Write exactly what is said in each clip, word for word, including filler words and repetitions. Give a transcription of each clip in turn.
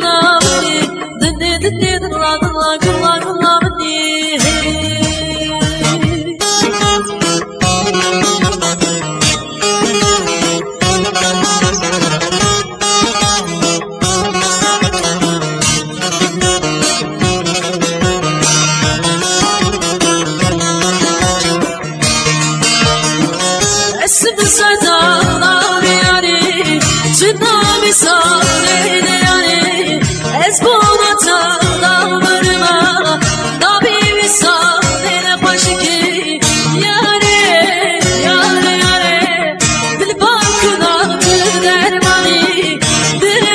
Navê dinê, dinê, dila, dila, gula, gula minê. Ez bi seda navê yarê, ji navê salê de yarê, ez bona te da birima, navê wî salê de xweşikê, yarê, yarê, yarê, dilba kuna tu dermanî, dinê,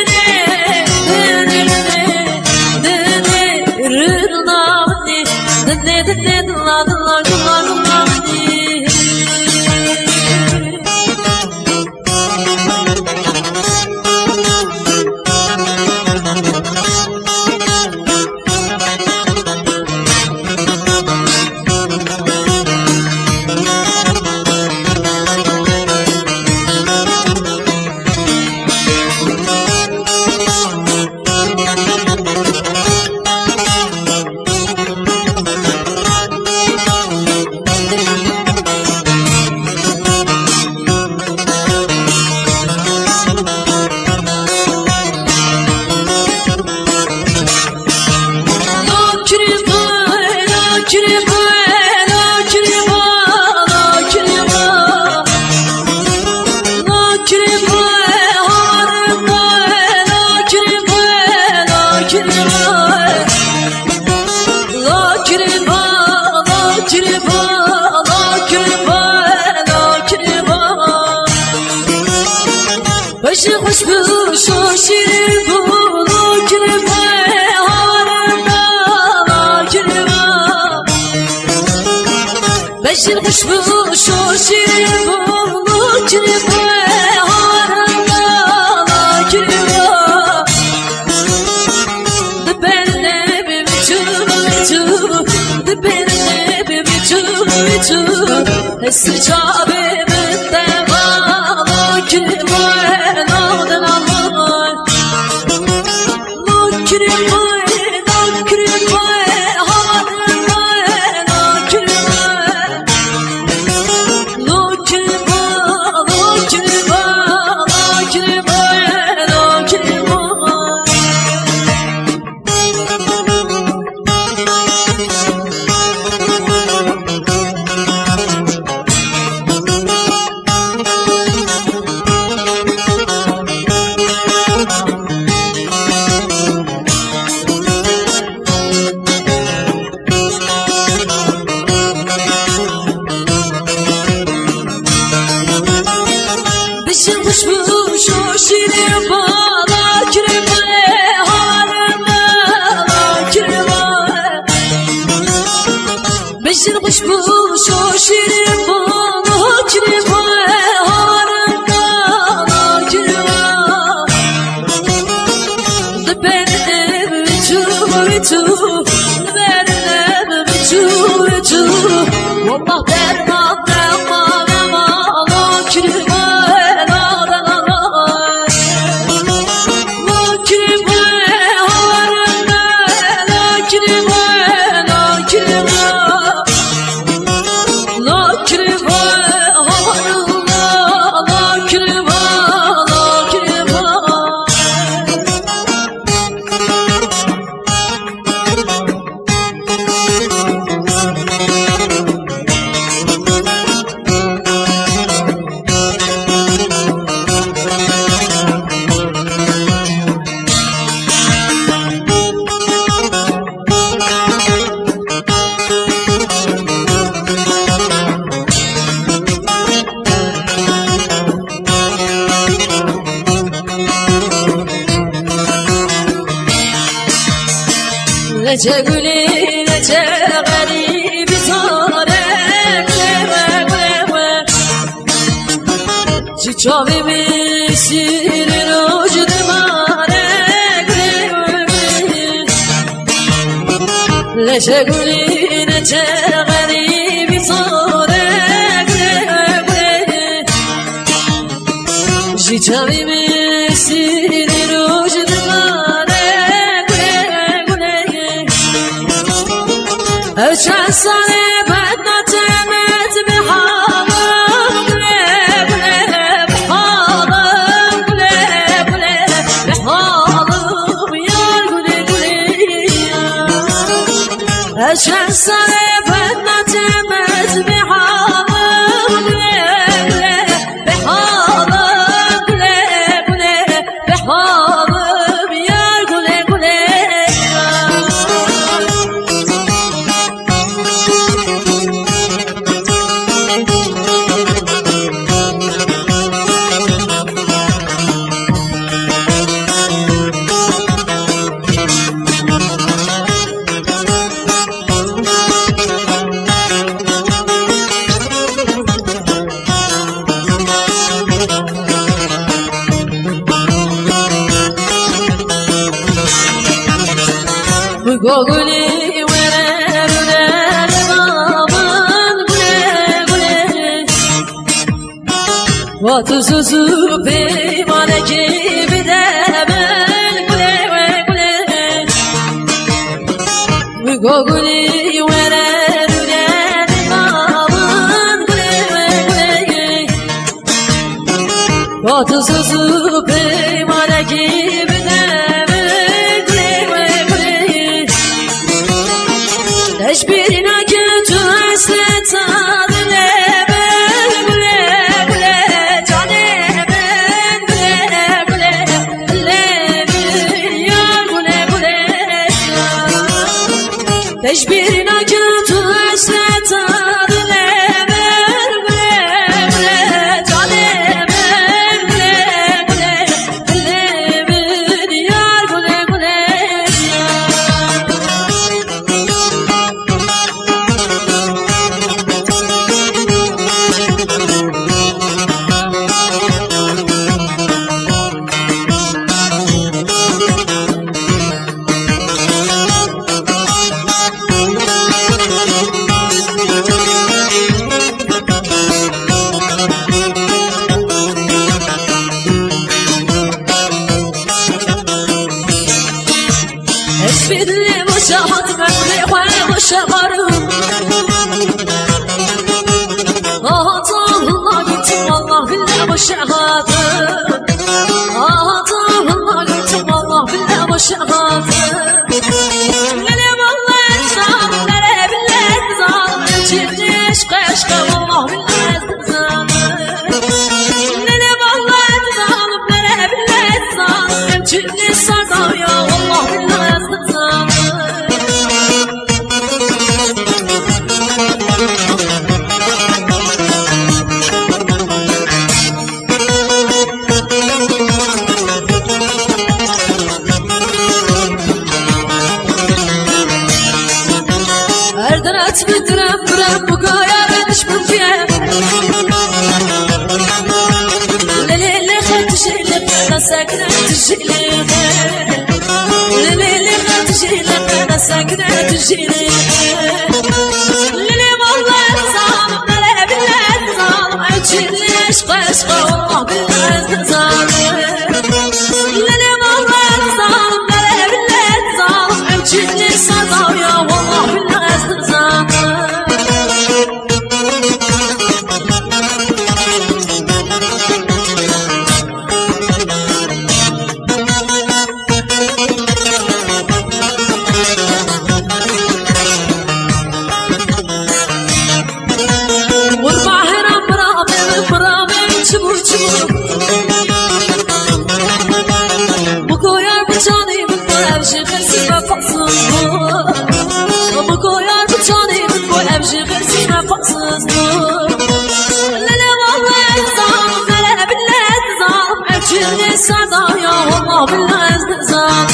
dinê, dinê, dinê, rûna minê, dinê, dinê, dila, dila, dila, dila minê. Beşir xweş bû, şo şîr bû, kirve, harin da, kirve. Beşir xweş bû, şo şîr bû, kirve, harin da, kirve. Di berne bi çû, çû, di berne bi çû, çû. Hesicabê min te bala kirve, nadin Allah. Nakirve, nakirve, harinve, nakirve. Nakirve, nakirve, nakirve, nakirve. Dişin xweş bû, şoşî bala kirve, harin bala kirve. Beşir xweş bû, şoşî bala kirve, harin bala kirve. Di berde biçû, biçû, di berde biçû, biçû. Wallah derman, derman, derman, la kirve, la, la, la, la. La kirve, harin be, la kirve, la kirve. La kirve, harin be, la kirve, la kirve. Lece gulî, lece xerîbî, zare gule we, gule we. Ji çavê min şîrîn û ji dimare gule we, gule we. Lece gulî, lece xerîbî, zare gule we, gule we. Ji çavê min şîrîn û ji dimare Sare bedna temet bi halim gule gule, bi halim gule gule, bi halim yar gule gule ya. Eşer sare bedna temet bi halim gule gule, bi halim gule gule, bi halim yar gule gule ya. Gogulî were rûne li ba min gule gule. Vat û zû zû peymanekê bide min gule we gule. Gogulî were rûne li ba min gule we gule. Vat û zû zû peymanekî bide min gulê we gulê. Te ji bîr nakim tu hesreta dilê min gulê gulê, canê min gulê gulê, dilê min yar gulê gulê. Te ji bîr nakim tu hesreta dilê min, dilê, dilê, canê min, dilê, dilê, dilê min yar gulê gulê ya. Ez bêdilê boşa hatime, xwê xwe boşa barim. Aha, tam hilla gittim, Allah billah boşa hatim. Aha, tam hilla gittim, Allah billah boşa hatim. Lele vallahi zalim, lele billahi zalim. Çirkin eşk eşk, Allah billahi zalim. Lele vallahi zalim, lele billahi zalim. Çirkin sarda ya, Allah billahi zalim. Her diret bi direm birem bu kaya reniş bûkiye. Lê lê lê xetişê lê qeda sekne tijî lê. Lê lê lê xetişê lê qeda sekne tijî lê. Lê lê vallahi zalim, lê lê billahi zalim. Ew çi lê eşq eşq, Allah billahi zalim. Lê lê vallahi zalim, lê lê billahi zalim. Ew çi lê sadaw ya, Allah billahi zalim. Qurba heram bira min, bira min, çimû, çimû. Bi koyar bi canê min, bi ev jî xirsiz me paksiz bû. Bi koyar bi canê min, bi ev jî xirsiz me paksiz bû. Lele vallahi zalim, lele billahi zalim. Ev çirkê serdar ya, wallah billahi ez dizanim.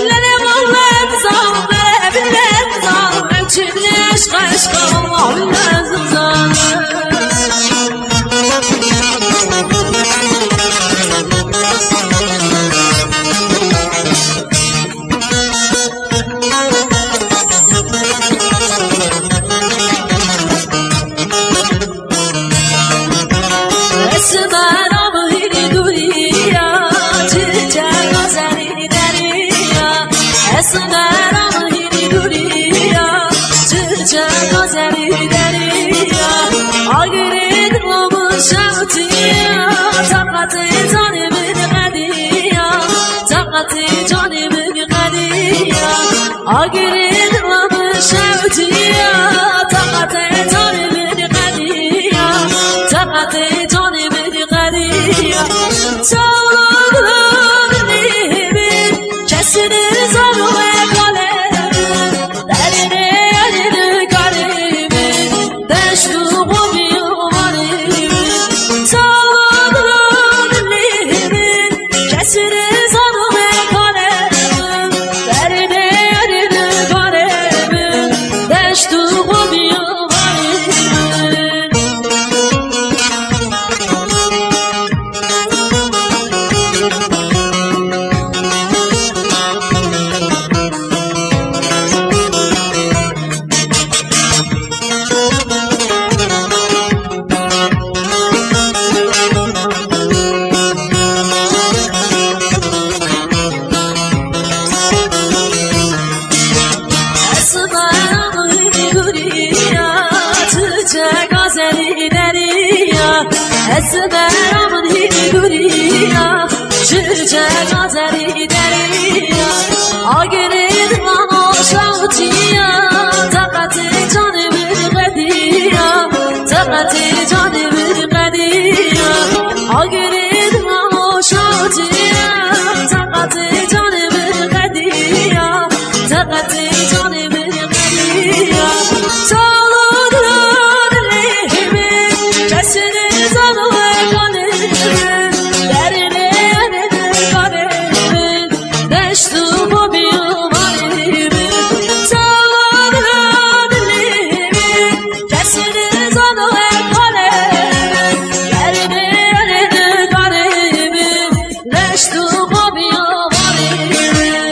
Lele vallahi dizanim, lele billahi dizanim. Ev çirkê eşq eşq e, wallah billahi ez dizanim. Esmeram hîrî dûrî ya, çiçek nazerî derî ya. Esmeram hîrî dûrî ya, Taqatê canê min qediya, taqatê canê min qediya. Agirê dila min şewtiya, taqatê canê min qediya, taqatê canê min qediya. Çawa dilê min kesî nizano wê kalê min. Derdê erdê karê min, deşt û xwebî û warê min. Çawa dilê min, kesî nizano wê kalê min. Derdê erdê karê min, deşt û xwebî û warê min. Esmeramın hîn duriya, çiçek azerî deriya. Esmeramın hîn duriya, çiçek azerî deriya. Agirê dilan şewtiya, taqetê canê min qediya, taqetê canê min qediya. Agirê dilan şewtiya, taqetê canê min qediya. Taqetê canê min qediya. Çawa dilê min, kesî nizano wê kalê min. Derdê erdê karê min, deşt û xwebî û warê min. Çawa dilê min, kesî nizano wê kalê min. Derdê erdê karê min, deşt û xwebî û warê min.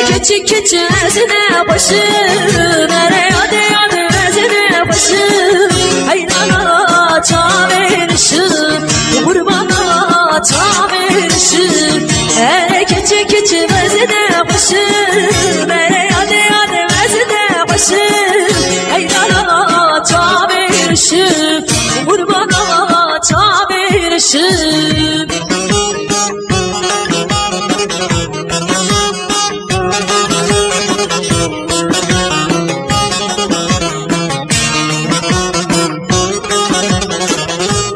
Keçik keçik ez nexweşim, ere yadê yadê ez nexweşim. Heyrana çavê rişim, qurbana çavê rişim. Ere keçik keçik ez nexweşim, ere yadê yadê ez nexweşim. Heyrana çavê rişim, qurbana çavê rişim.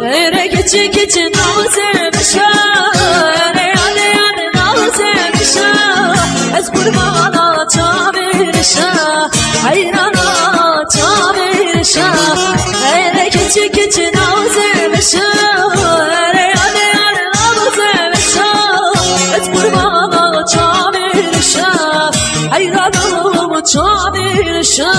Ere keçi keçi navze bişa, ere ale ale navze bişa. Ez qurbana çavê rişa, heyrana çavê rişa. Ere keçi keçi navze bişa, ere ale ale navze bişa. Ez qurbana çavê rişa, heyrana çavê rişa.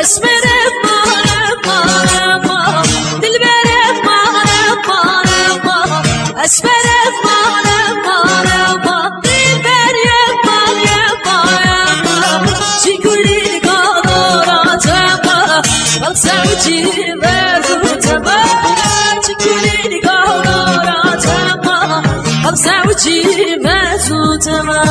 Esmerê mare mare ma, dilberê mare mare ma. Esmerê mare mare ma, dilberê mare mare ma. Çikulî kadara tema, bak sevci verdu tema. Çikulî kadara tema, bak sevci verdu tema.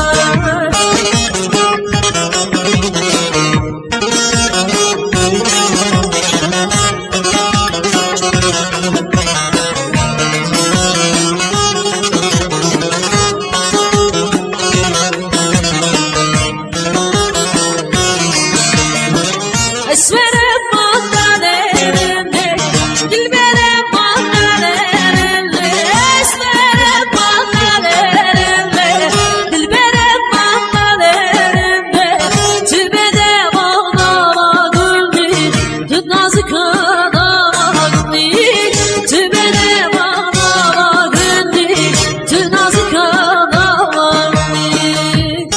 Esmerê mare mare, dilberê mare mare, esmerê mare mare, dilberê mare mare. Tu bede bana gülmüş, tu nazik adama gülmüş, tu bede bana gülmüş, tu nazik adama gülmüş.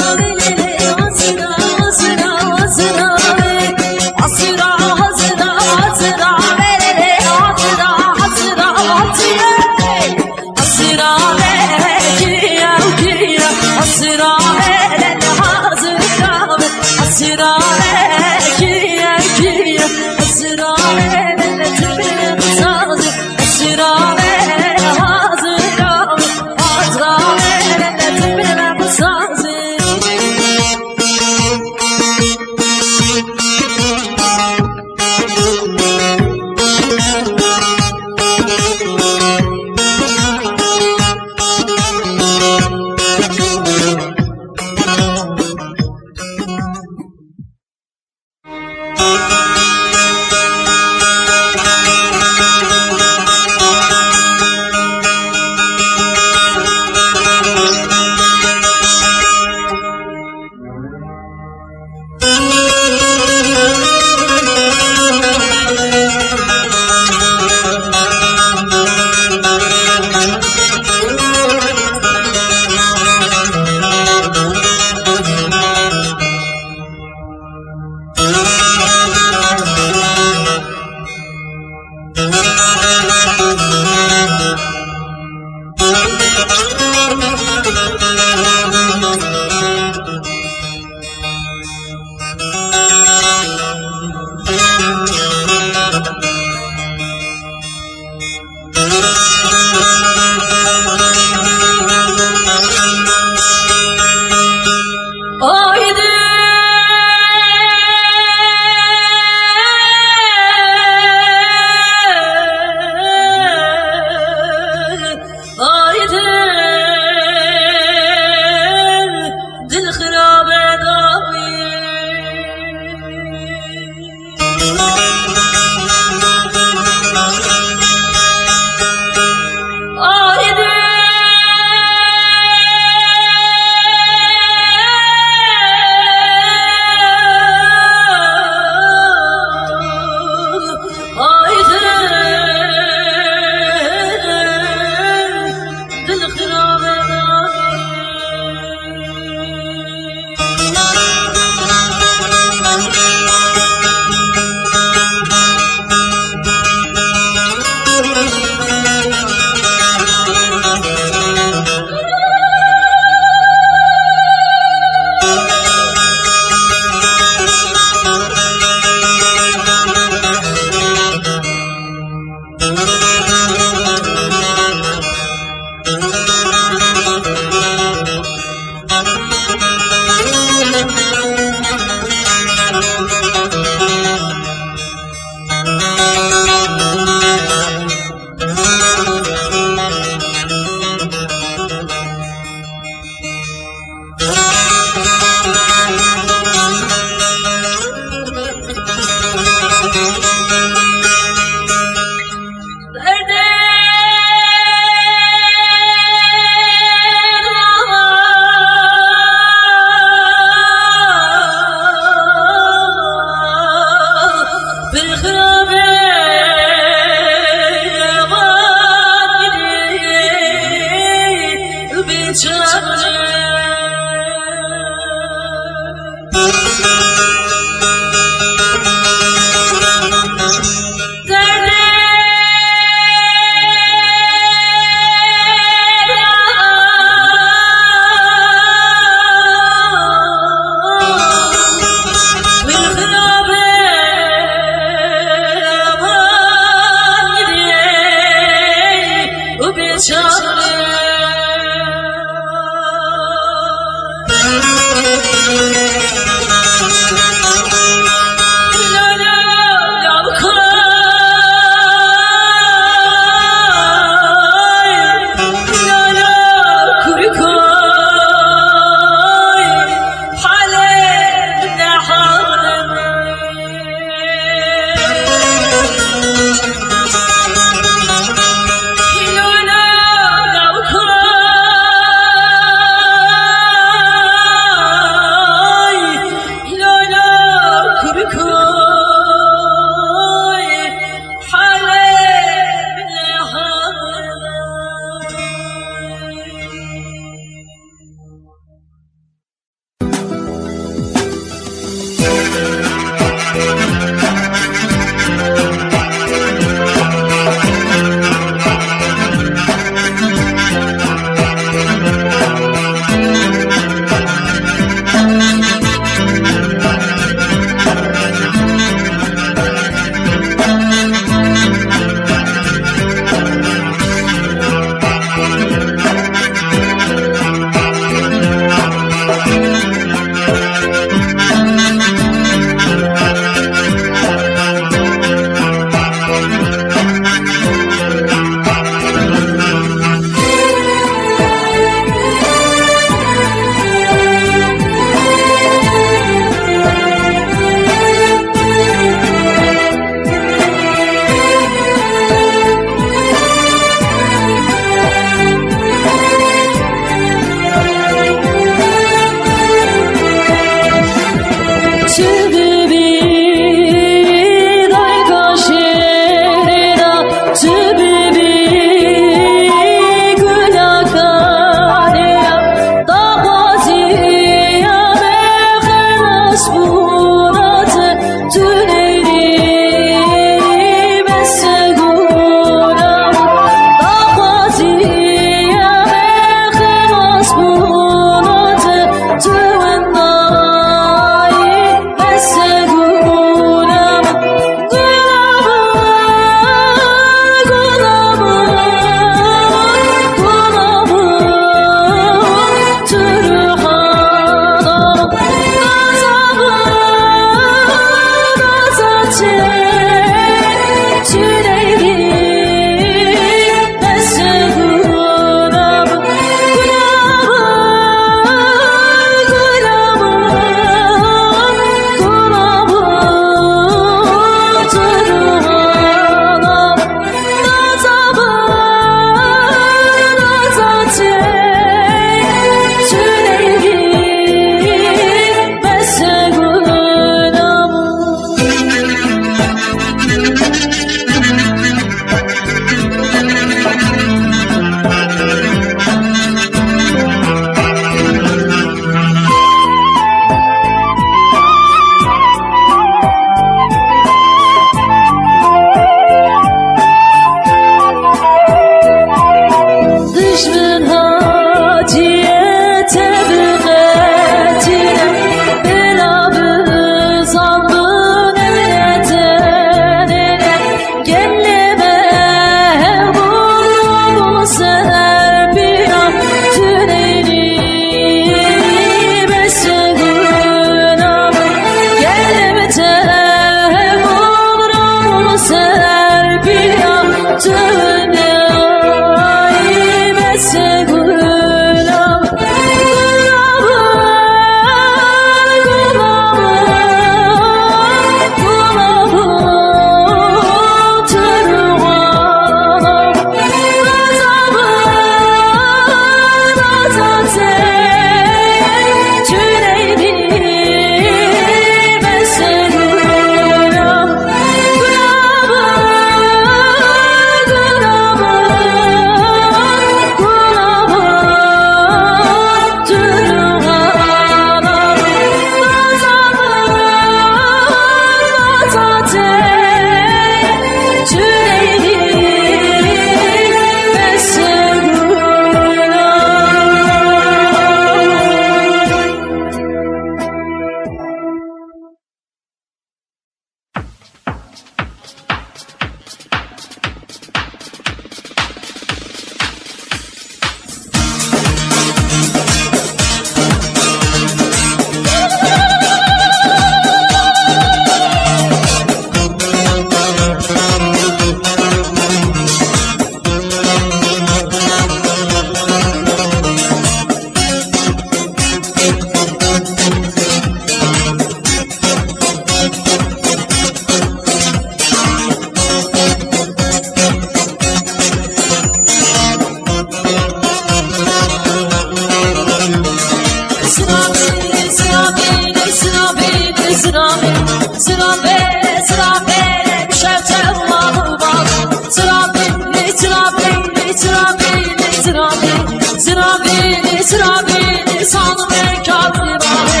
Salme kavli bale.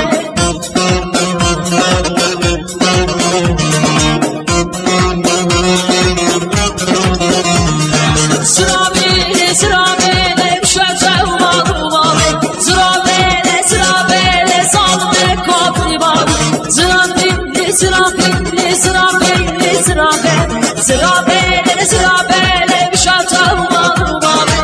Sırabele, sırabele, şaşa umaru bale. Sırabele, sırabele, salme kavli bale. Sırabele, sırabele, sırabele, sırabele. Sırabele, sırabele, şaşa umaru bale.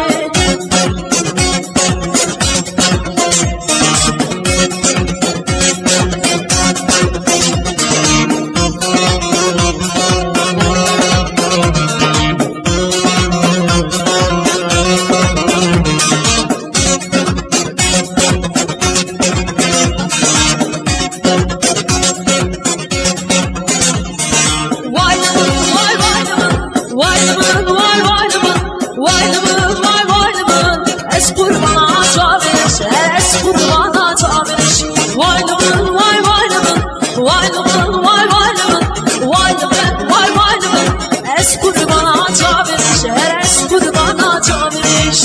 Vay li min, vay, vay li min. Vay li min, vay, vay li min. Vay li min, vay, vay li min. Ez qurbana çavêş, ez qurbana çavêş. Vay li min, vay, vay li min. Vay li min, vay, vay li min. Vay li min, vay, vay li min. Ez qurbana çavêş, ez qurbana çavêş.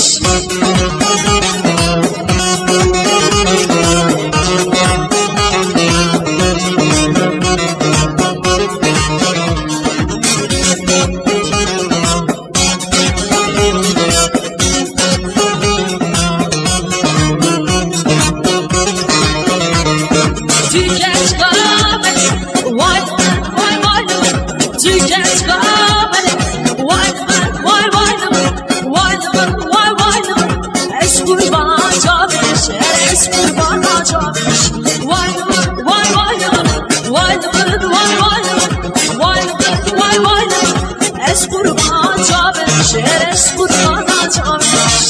Tu genç kara melek, vay, vay, vay, vay. Tu genç kara melek, vay, vay, vay, vay. Vay, vay, vay, vay. Ez qurbana çavêş, ez qurbana çavêş. Vay, vay, vay, vay. Vay, vay, vay, vay. Vay, vay, vay, vay. Ez qurbana çavêş, ez qurbana çavêş.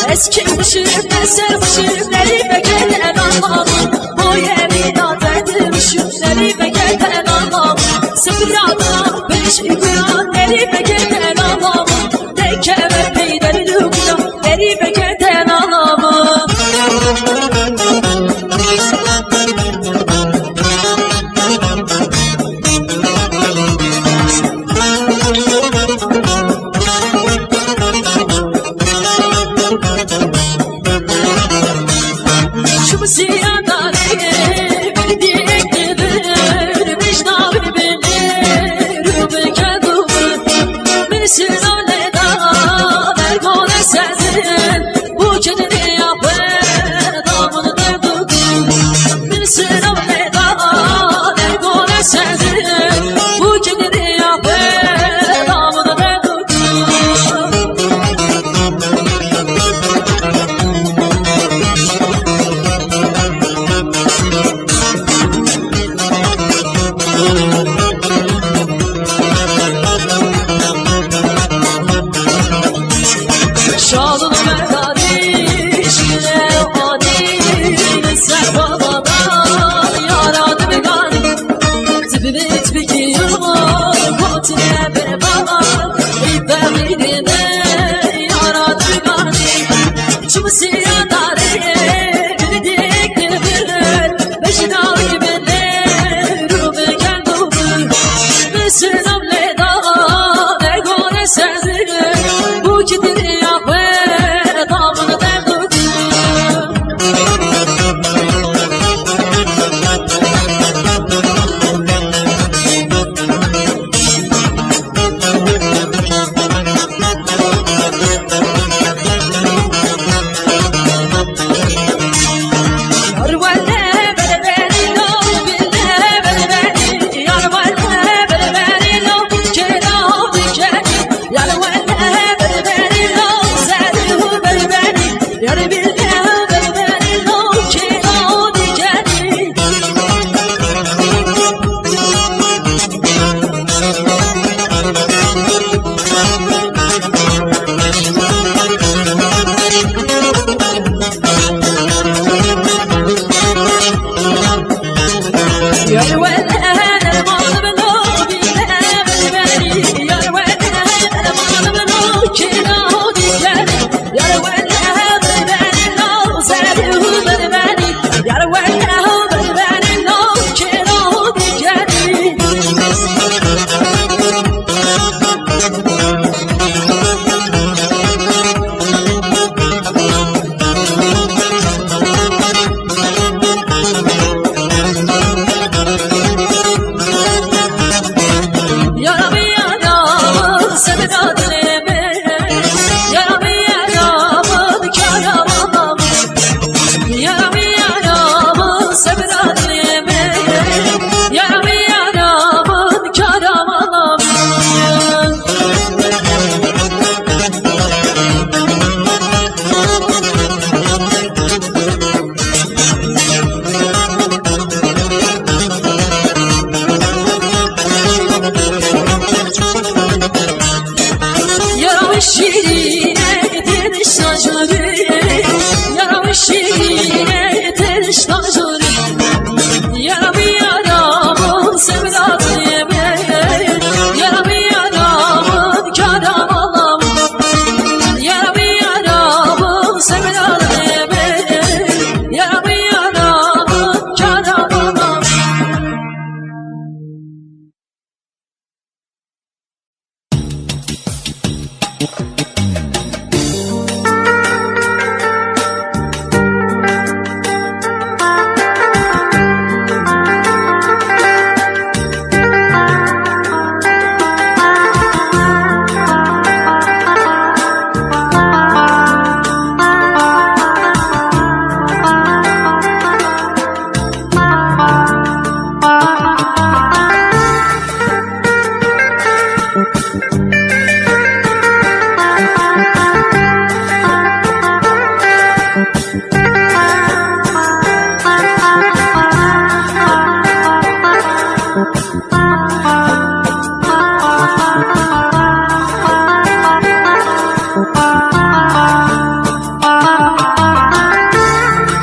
Ez kêşim, ez serxweşim, derî veke te elamam. Boyê min a te dilxweşim, derî veke te elamam. Sifira dina, beş îguna, derî veke te elamam. Te keve peyder duguna, derî veke te elamam.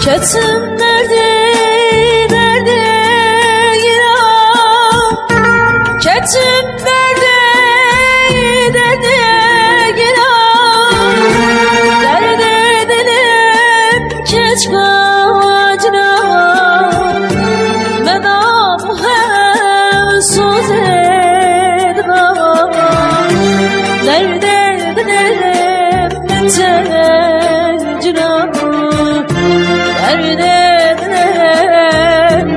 Ketim derdê, derdê giran. Ketim derdê, derdê giran. Derdê dilim keçka cinan. Meda bu hev sozê dinan. Derdê dilim Derdê dilim,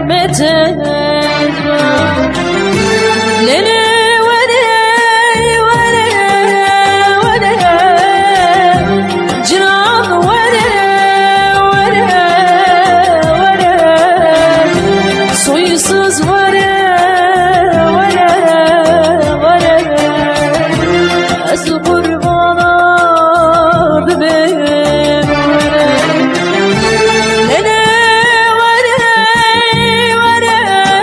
derdê dilim. Lele were, were, were. Cinan were, were, were. Soysuz were, were, were. Ez qurbana bibim. Nene were, were,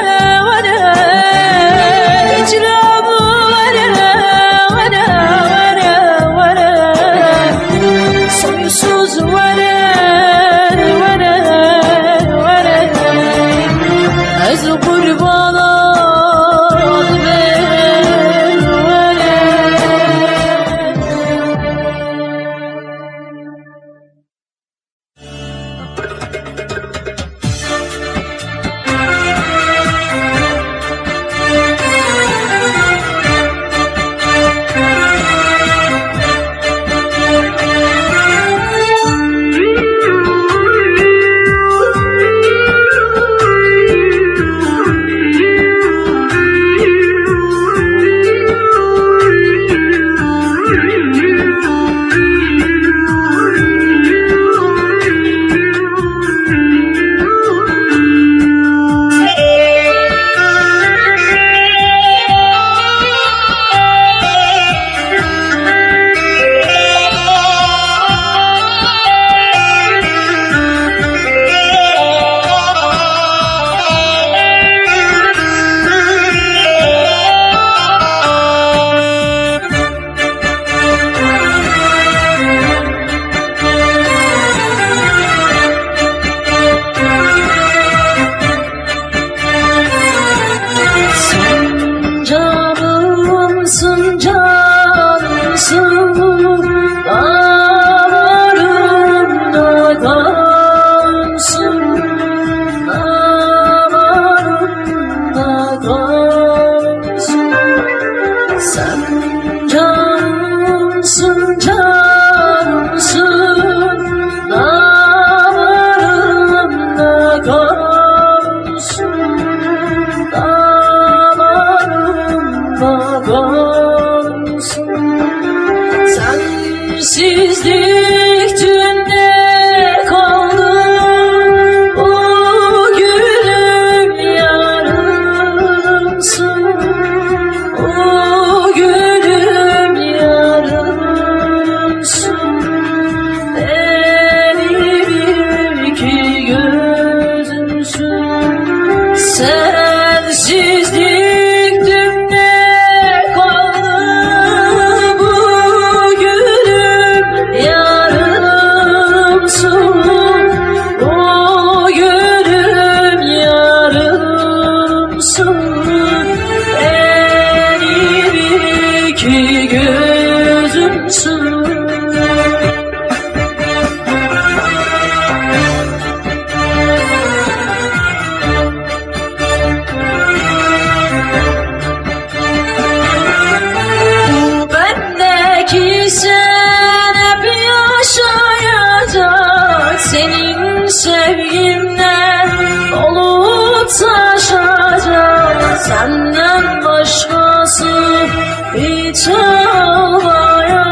Çalmaya.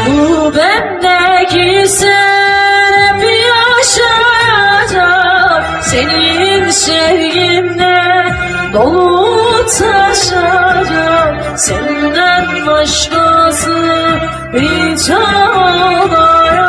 Bu bendeki sen hep yaşayacak, senin sevginle dolu taşacak, senden başkası hiç olmayacak.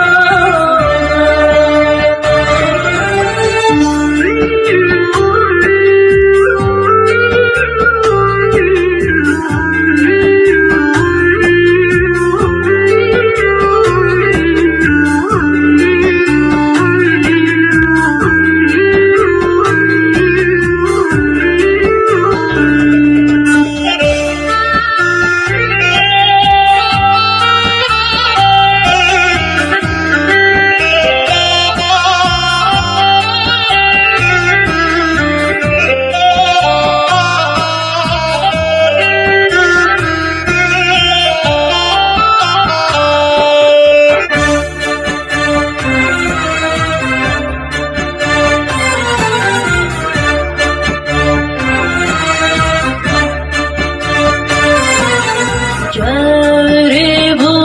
Kerî bu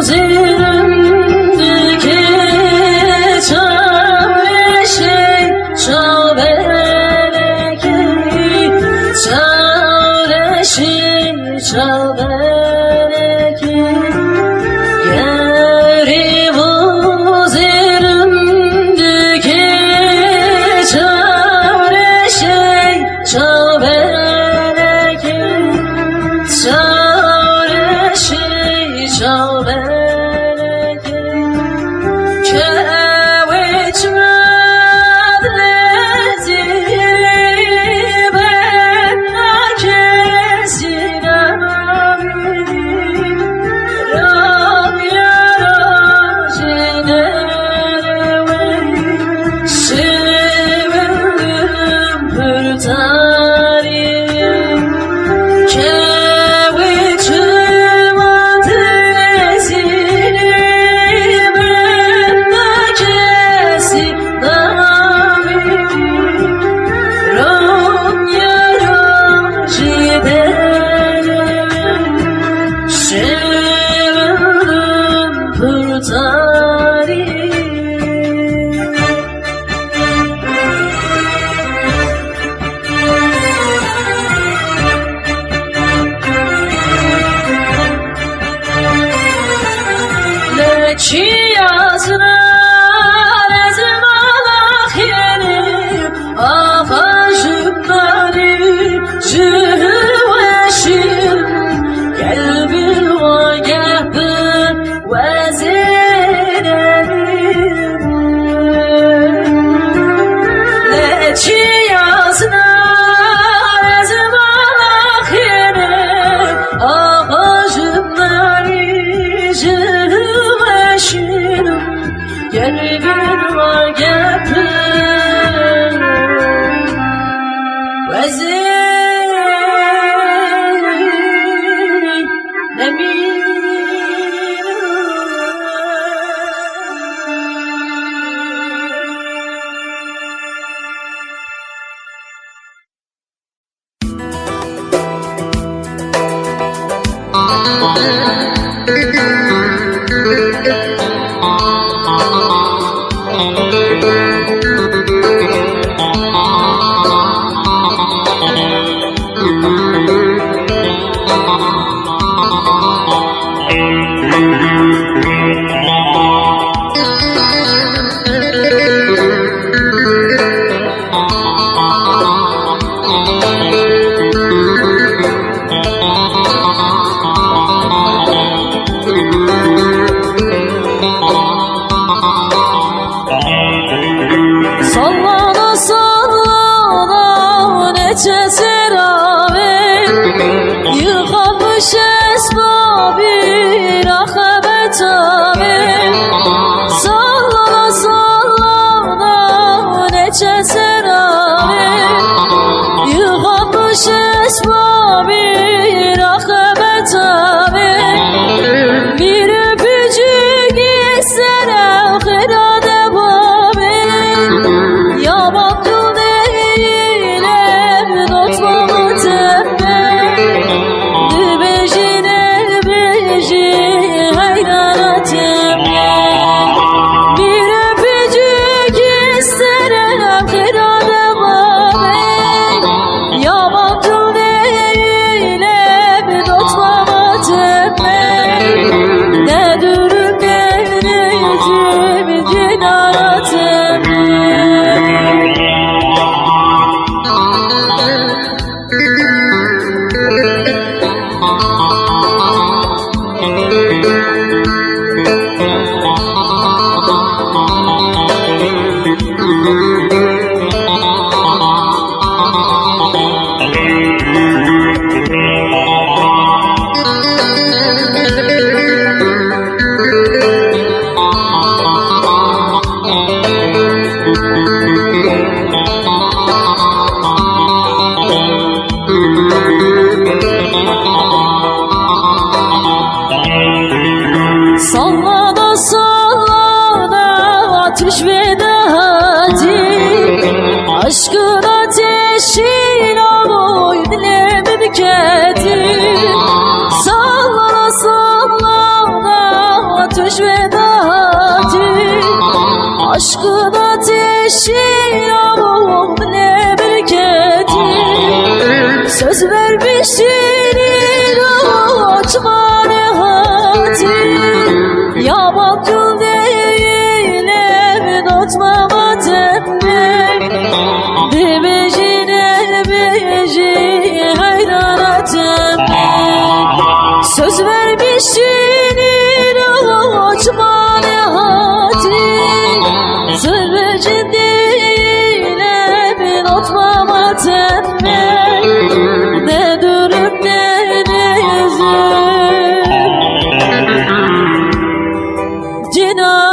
zirindikê çareşê çaberekî, çareşê çaberekî. Kerî bu zirindikê çareşê çaberekî, çareşê çaberekî. Çewê çimat lezî ben nakesî nabî. Ramiya rojê derewê şewim pir tarî. Kewê çimat lezî ben nakesî nabî. Ramiya rojê derewê şewim pir tarî. Leçiya zinar ez malaxênim, axa ji narî ji weşînim, gel bi wa geh bi Wezîrê leçiya zinar ez malaxênim, axa ji narî ji weşînim, gel bin wa gepin. Wezîrê Sallana sallana neçe serave, yıkamış esbabı rahat. Ji heyranatime bir öpücük isterim, kırarım abi. Yabancı değilim, dostum, atım. Ne durum, ne yüzüm, cinanatım. Salla da salla da, ateş ve de hadi. Aşkın ateşin aloy dilemin kedi. Salla da salla da, ateş ve de hadi. Aşkın ateşin aloy dilemin kedi. Söz vermiştin açmanı hadi. Yabancı değilim, unutmam adımı. Demecine beci hayranatım. Söz vermiştin açmanı hadi. Sırrı ciddiyle bir unutmam adımı. Ne durup ne yüzüm. Cina